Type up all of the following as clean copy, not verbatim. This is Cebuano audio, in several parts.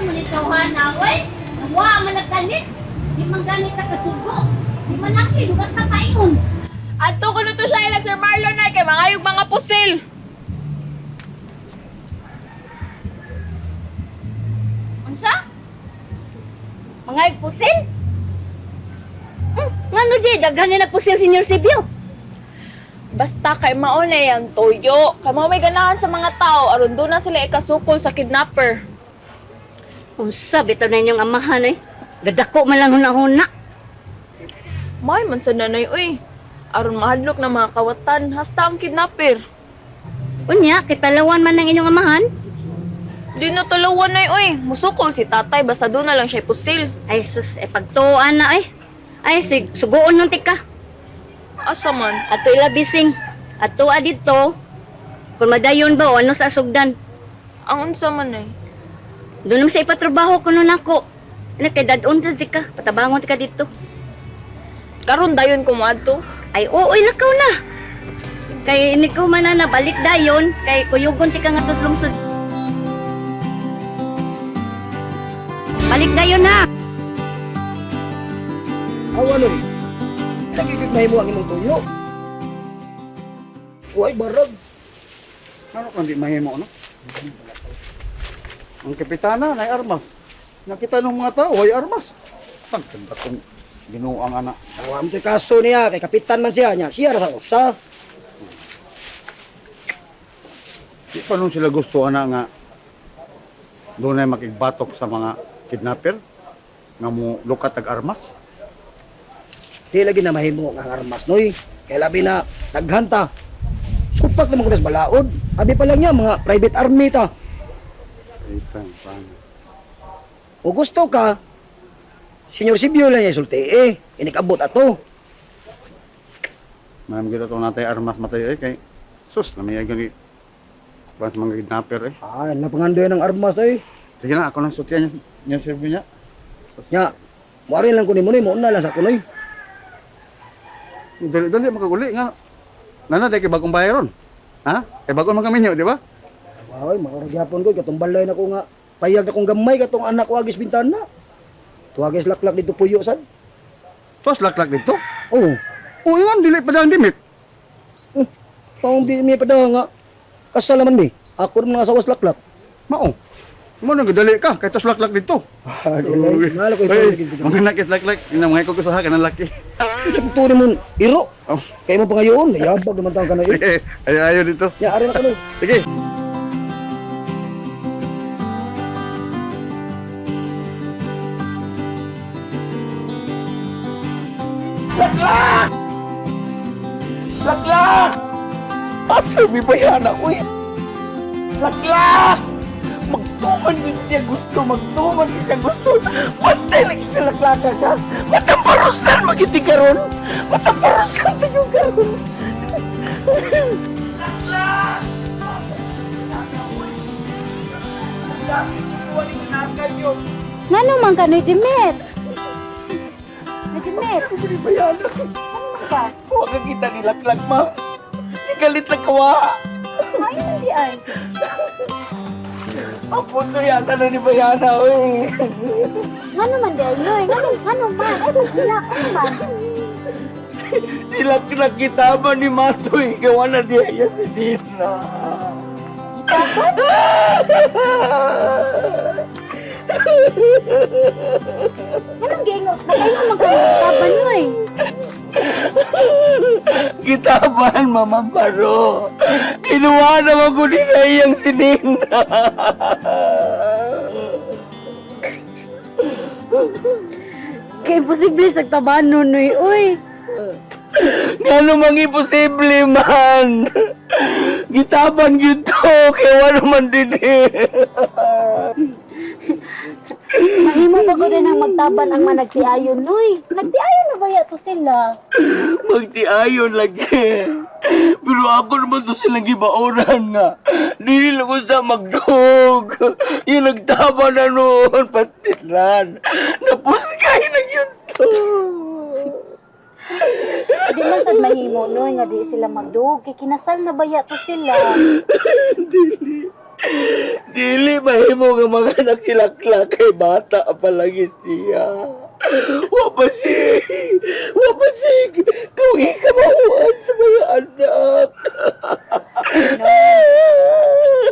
mo ni tawhana, oy. Nawa man nagkalit. Di man ganit ka kasugo. Di man naki, lugas ka paingon. Adto ko to siya ila Sir Marlon na kay mangayog mga pusil. Unsa? Mga pusil? Ngano di daghan ni nagpusil Senior Sibyo? Basta kay mao na yang toyo. Kay mao may ganahan sa mga tao aron doon na sila ikasukol sa kidnapper. Unsa bitaw na inyong amahan eh. Gadako man lang huna-huna. May man sa nanay uy. Aron mahadlok na mga kawatan hasta ang kidnapper. Unya, kitalawan man ang inyong amahan. Di na tulawan nay uy. Musukol si tatay basta doon na lang siya pusil. Ay sus, eh pagtuan na eh. Ay, sig sugoon nung tika. Asa man? Ato ila bising. Ato dito. Kung madayon ba o ano sa asugdan. Ang unsa man ay. Doon naman sa ipatrabaho ko nun ako. Ano kay dadon ta tika, patabangon tika dito. Karon dayon ko moadto. Ay ooy lakaw na. Kay ini ko man na balik dayon kay kuyugon tika nga tos lungsod. Balik dayon na. Awan oy. Lagi gyud mahimo ang imong tuyo. Uy, barag. Ano kung di mahimo, no? Ang kapitana, nay armas. Nakita ng mga tao, ay armas. Tagtanda kong Ginoo ang anak. Awa mo kaso niya kay kapitan man siya niya. Siya ra sa usa. Di pa nun sila gusto, ana nga doon ay makigbatok sa mga kidnapper nga mo lukat ag armas. Di lagi na mahimo ang armas noy. Kay labi na daghan ta. Supak naman ko sa balaod. Abi pa lang niya mga private army ta. Ay, paano? O gusto ka, Senyor Sibyo lang niya sulti eh. Inikabot ato. Ma'am, kita itong natay armas matay eh, kay sus, lamay ay gani. Bas mga kidnapper eh. Ah, napangandoy ng armas eh. Sige na, ako nang sutian niya, niya serve niya. Nya, muari lang ko ni mo ni, muuna lang sa kunoy. Dali, dali, makaguli nga. Nana, dahil kay bagong bahay ron. Ha? Kay bagong mga minyo, di ba? Ay, makarag gyapon ko, katong balay na ko nga. Payag na kong gamay katong anak ko agis bintana. Tuwagis laklak dito puyo sad. Tos, laklak dito. Oh, O, iwan, dili pa dang dimit. paong di mi pa daw nga. Kasal naman mi. Ako naman nga asawas laklak. Mao. Mo nang dali ka, kay tos laklak dito. Ah, dili. Malo ko ito. Ay, mga nakit laklak, ina mga ko sa kanang laki. Sa tuto mo iro. Oh. Kay mo pa ngayon, yabag naman tawag ka na eh. Sige, ay ayo dito. Ya, ari na kunoy. Sige. Laklak! Asa mi bayana, uy? Laklak! Magtuman din siya gusto, magtuman din siya gusto. Pantay lagi sa laklaka ka. Mataparusan magiti karon. Mataparusan tayo karon. Laklak! Ngano man kanoy Dimet? Ay, Dimet, Ano bayana? ba? Huwag ka kita ni Laklak, ma'am. Ikalit lang kawa. Ay, hindi ay. Ang puto yata na ni Bayana, uy. Ngano man di ay noy? Ngano ngano man? Ay, pagbilak ano man? Nilaklak kita ba ni Matoy? Gawa na diya iya si Dina. Anong giingon? Nakaingon man kayo taban noy. Kitaban, Mama Baro. Kinuha naman ko din na iyang si Nina. Kay imposible sa tabanon noy. Uy. Nga namang imposible man. Gitaban yun to. Kaya wala man din eh. Mahimo ba ko din ang magtaban ang mga nagtiayon noy? Nagtiayon na ba ya to sila? Magtiayon lagi. Pero ako naman to silang gibaoran nga. Dili lang ko sa magdog. Yung nagtaba na noon, patilan. Napuskay na yun to. Di man sad mahimo noy nga di sila magduog kay kinasal na ba ya to sila? Dili. Dili mahimo nga mga anak si Laklak kay bata pa lagi siya. Wa pa si, wa pa si, kung ikabahuan sa mga anak.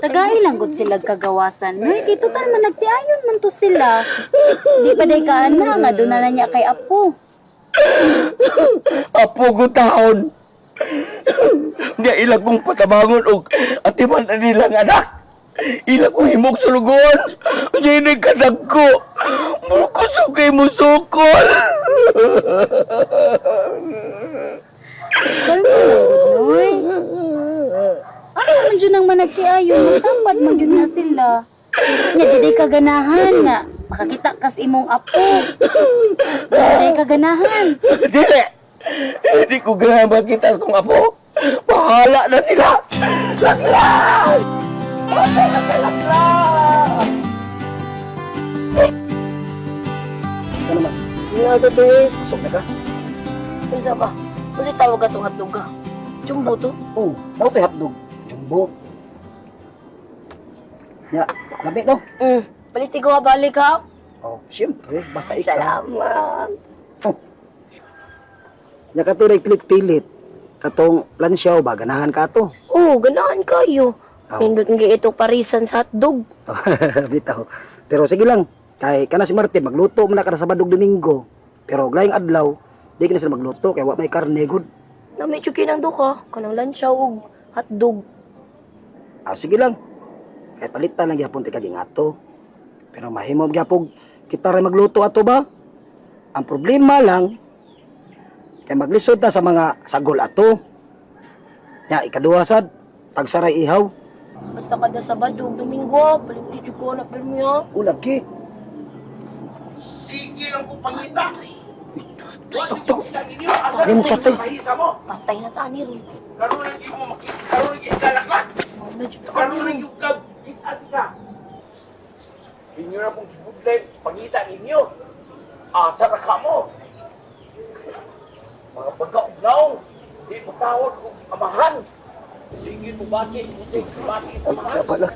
Tagay lang gud sila kagawasan. Noy, dito tan man nagtiayon man to sila. Di pa day ka ana nga doon na niya kay apo. Apo ko taon. Niya ila kong patabangon og atiman na nilang anak. Ila kong himog sulugon. Niya nagkadag ko. Mukusog kay musukol. Kalma lang gud, Noy. Ano man jud ang managtiayon, magtamad man jud na sila. Nya di day ka ganahan nga makakita kas imong apo. Di day ka ganahan. Dili! Hindi ko ganahan makita kong apo. Bahala na sila! Laklan! Bahala na laklan! Ano man? Sige ito, te. Kusog na ka? Kinsa ba? Unsay tawag atong hotdog ka? Jumbo to? Oo, oh, to hotdog. Jumbo. Ya, labi no? Paliti ko ha, balik ha. Oh, siyempre, basta ikaw. Salamat. Nya katuray pilit-pilit. Katong lansyaw ba ganahan ka to? Oo, ganahan kayo. Aw. Nindot nga ito parisan sa hotdog. Bitaw. Pero sige lang, kay kana si Martin magluto man na kada Sabado ug Domingo. Pero og laing adlaw, di kini sila magluto kay wa may karne gud. Nami tsuki ng duka, kanang lansyaw og hotdog. Ah, sige lang. Kay palitan lang gyapon ti kagingato. Pero mahimo gyapon kita ra magluto ato ba? Ang problema lang kay maglisod ta sa mga sagol ato. Ya ikaduha sad tagsaray ihaw. Basta kada Sabado ug Domingo, ha, paliti ko na pirmi ha. Ulagi. Sige lang ko pangita. Tok tok. Nim katay. mo. Patay na ta ni ron. Karoon lang mo makita. Karoon lang kalaklat. Mao na jud ta. Karoon lang yung kag... Kita ka. Inyo na pong kibudlay, pangita ninyo. Asa na ka mo. Mga pagkaugnaw, di patawag kong amahan. Sige mo bati, puti, bati sa Ay, sa pala.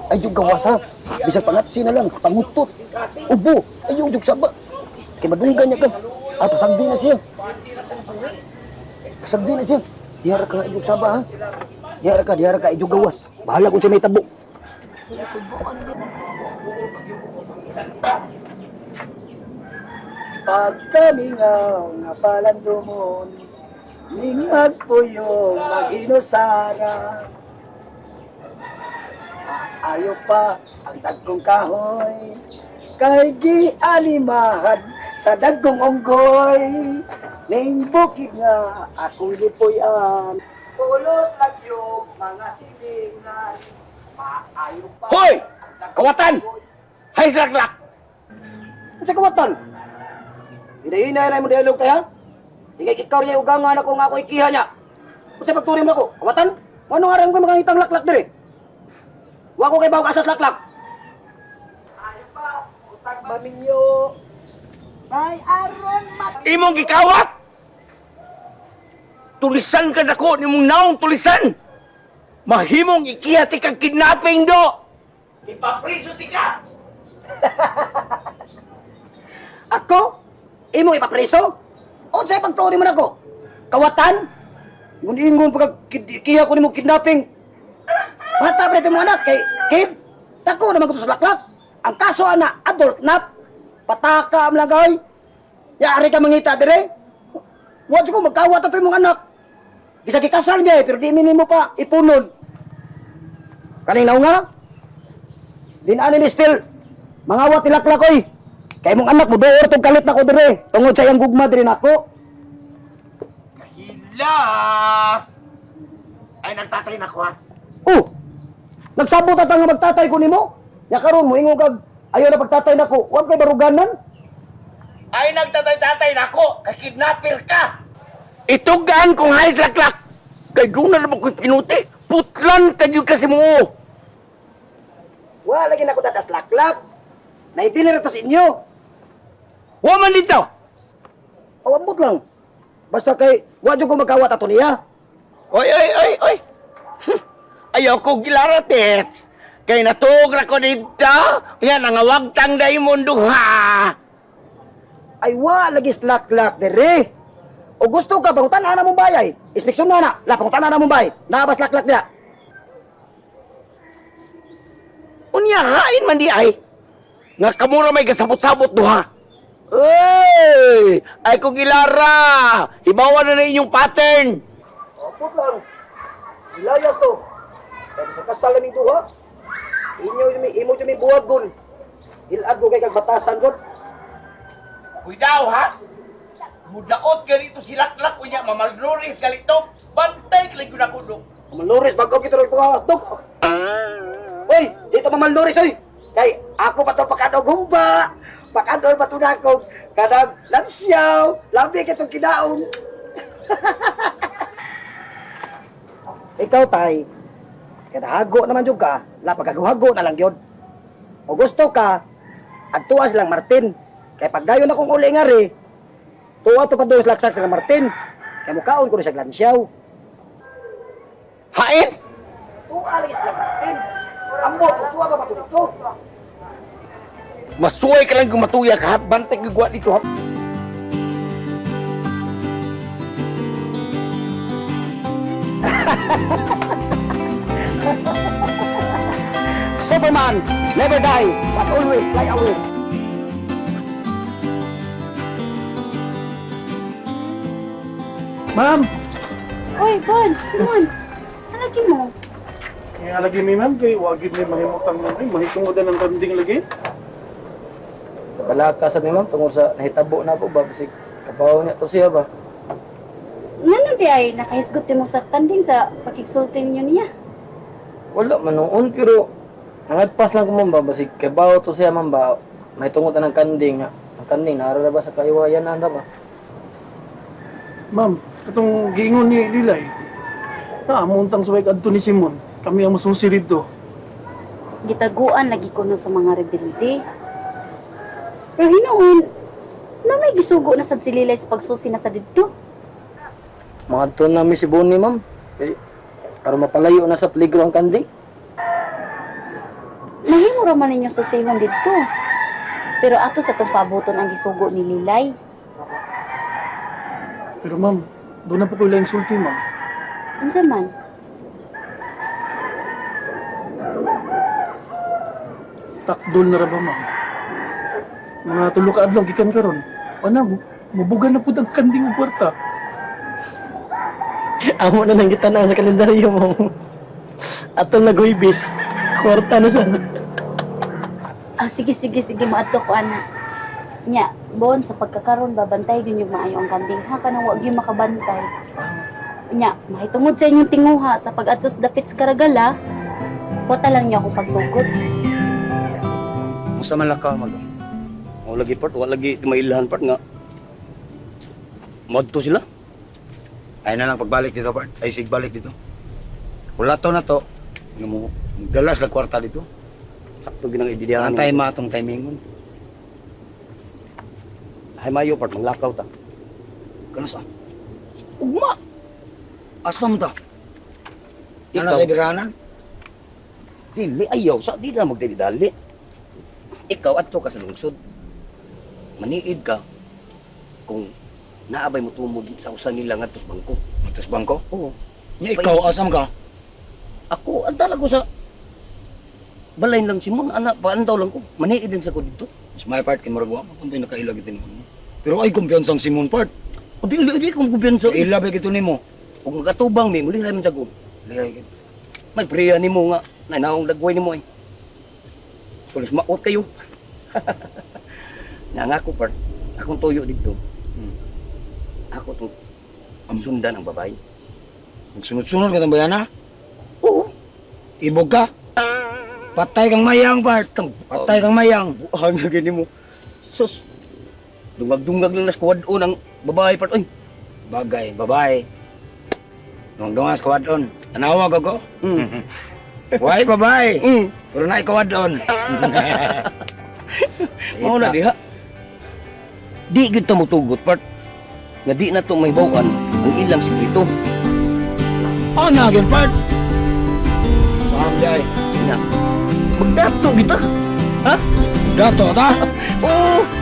Ay, yung gawas ha. Bisag pangatsi na lang, pangutot. Ubo. Ay, yung saba. Kay madunggan niya ka. Ah, pasagdi na siya. Pasagdi na siya. Dihara ka, yung saba ha. Dihara ka, dihara ka, yung gawas. Bahala kung siya may tabo. Pagkalingaw nga palandumon, ning magpuyong mag-inusara. Ayo pa ang dagkong kahoy, kay gialimahan sa dagkong unggoy. Ning bukid nga akong lipuyan. Pulos lagyog mga silingan, maayo pa. Hoy! ang dagkong Kawatan! unggoy. Hay laklak! Unsa kawatan? Hinahinay na mo dialog kaya? Ingay ikaw niya ugangan ako nga ako ikiha niya. Unsa pagturi mo ako? Kawatan? Ano nga ko mga hitang laklak dire? Wa ko kay bawag asas laklak. Ayo pa, utag maminyo. Bay aron mat. Imong gikawat! Tulisan ka nako nimong naong tulisan! Mahimong ikiha ti kag kidnapping do! Ipapriso ti ka! Ako? Imo ipapreso? Unsay pagturi mo nako? Kawatan? Ingon-ingon pagka kiha ko nimo kidnapping. Bata pa ito mga anak kay Kid. Dako naman ko to sa laklak. Ang kaso ana adult nap. Pataka am lagay. Yari ka mangita dire. Wa jud ko magkawat ato imong anak. Bisag gikasal niya eh, pero di mo pa ipunon. Kaning naunga? Dinani ni still mangawat ni laklak oy. Kay imong anak mo duor tong kalit nako dire. Tungod sa iyang gugma dire nako. Hilas! Ay, nagtatay na ko ha. Oh. Nagsabot ata nga magtatay ko nimo. Ya karon mo ingon kag ayaw na pagtatay nako. Wa kay baruganan. Ay, nagtatay-tatay na ako! Kay kidnapper ka! Itugaan kong hayas laklak! Kay doon na naman ko'y pinuti! Putlan ka yun kasi mo! Wa lagi nako dadas laklak. Naibili ra to sa inyo. Wa man dito! O ambot lang. Basta kay wa jud ko magkawat ato niya. Oy, oy, oy, oy! Ayoko gilara, Tets! Kay natuog ra ko dito. Yan ang awagtang diamond duha. Ay wa lagi slack-lack dere. O gusto ka pangutan na mong bayay. Inspeksyon na na. La pangutan na mong bay. Naa ba slack-lack diya? Unya hain man di ay. Nga kamura may gasabot-sabot duha. Ey! Ay kong ilara! Ibawan na na inyong pattern! Opo lang. Ilayas to. Kaya sa kasal naming duha. Inyo yung imo yung may buwag gun. Ilad ko kay kag batasan gud. Uy daw ha! Mudaot ganito si Laklak unya mamalroris galito. Bantay kay gud ako do. Mamalores bago kita ro ipanghatog. Oy, dito mamalores oy. Kay ako pa to pakadog humba. Pakadol pa to nako kanang lansyaw, labi kitong kinaon. Ikaw tay, kadahago naman jud ka, la paghago na lang gyud. O gusto ka, adtuas lang Martin. Kay pagdayon akong uli nga ri, tuwa to pa laksak sila Martin. Kay mukaon ko na siya lansyaw. Hain! Tuwa lagi sila Martin. Ambot, tuwa pa matulog to. Masuway ka lang gumatuya ka ha. Bantay gugwa dito ha. Superman, never die, but always fly away. Ma'am! Oy, Bon, Simon. Ano mo? Kaya lagi mi ma'am, kay wagid mi mahimutang mo ay mahitungodan ang kanding lagi. Balaka sa ni ma'am tungod sa nahitabo na ako ba bisig kabaw niya to siya ba. Ngano di ay nakahisgot mo sa kanding sa pakigsulti ninyo niya? Wala man noon pero nangadpas lang ko ma'am ba basig kabaw to siya ma'am ba. May tungod na ng kanding nga. Ang kanding naara ba sa kaiwayan na ba? Ma'am, katong giingon ni Lilay. Na amuntang suway kadto ni Simon. Kami ang masusi rito. Gitaguan lagi kuno sa mga rebelde. Pero hinuon, na may gisugo na sad si Lilay sa pagsusi na sa didto. Mga to na mi si Bonnie ma'am. Kay aron mapalayo na sa peligro ang kanding. Mahimo ra man ninyo susihon didto. Pero ato sa tong pabuton ang gisugo ni Lilay. Pero ma'am, doon na po ko ilang sulti ma'am. Unsa man? Takdol na ra ba ma'am? Mga tulo ka adlaw gikan karon. Ana, mubuga na pud ang kanding ug kwarta. Amo na nang gitanaw sa kalendaryo mo. Atol na guibis. Kwarta na sa Ah, sige, sige, sige, maadto ko, ana. Nya, Bon, sa pagkakaroon, babantay yun yung maayo ang kanding. Ha, kanang wag yung makabantay. Nya, mahitungod sa inyong tinguha sa pag-atos dapit sa karagala, pota lang niyo akong pagtugot. Musta man lang ka mag. O lagi part, wa lagi mailahan part nga. Modto sila. Ay na lang pagbalik dito part. Ay sig balik dito. Wala to na to. Nga mo dalas lang kwarta dito. Sakto ginang ididihan. Antay ma atong timingon. Hay mayo part maglakaw ta. Kano sa? Ugma. Asam ta? Ano Ikaw. sa biranan? Dili ayaw sa di na magdali-dali. Ikaw adto ka sa lungsod. Maniid ka kung naabay mo tumod sa usa nila ngadto sa bangko. Matas bangko? Oo. Nya ikaw asam ka? Ako andala ko sa balay lang si Mon ana paandaw lang ko. Maniid din sa ko dito. Sa my part kay murag wa man kundi nakaila gid nimo. Pero ay kumpiyansang Simon part. O dili dili kong kumpiyansa. Ila ba gito nimo? Ug magatubang mi mulihay man sa ko. Lihay gid. May priya nimo nga nanaong dagway nimo ay. Tulis maot kayo. Nangako part akong tuyo dito. Ako tong sundan ang babae. Magsunod-sunod ka bayana? Oo. Ibog ka? Patay kang mayang part. Patay kang mayang. Buhang na gini mo. Sus. Dungag-dungag lang na squad on ang babae part. Oy. Bagay, babae. Nung dungas kawadon. Tanawa ko ko. Why babae? Pero na ikawadon. Mao na diha. Di gyud ta motugot part. Nga di na to may bawaan ang ilang sekreto. Oh, na gyud part. Paham jay. Na. Magdato kita. Ha? Dato ta. Oo.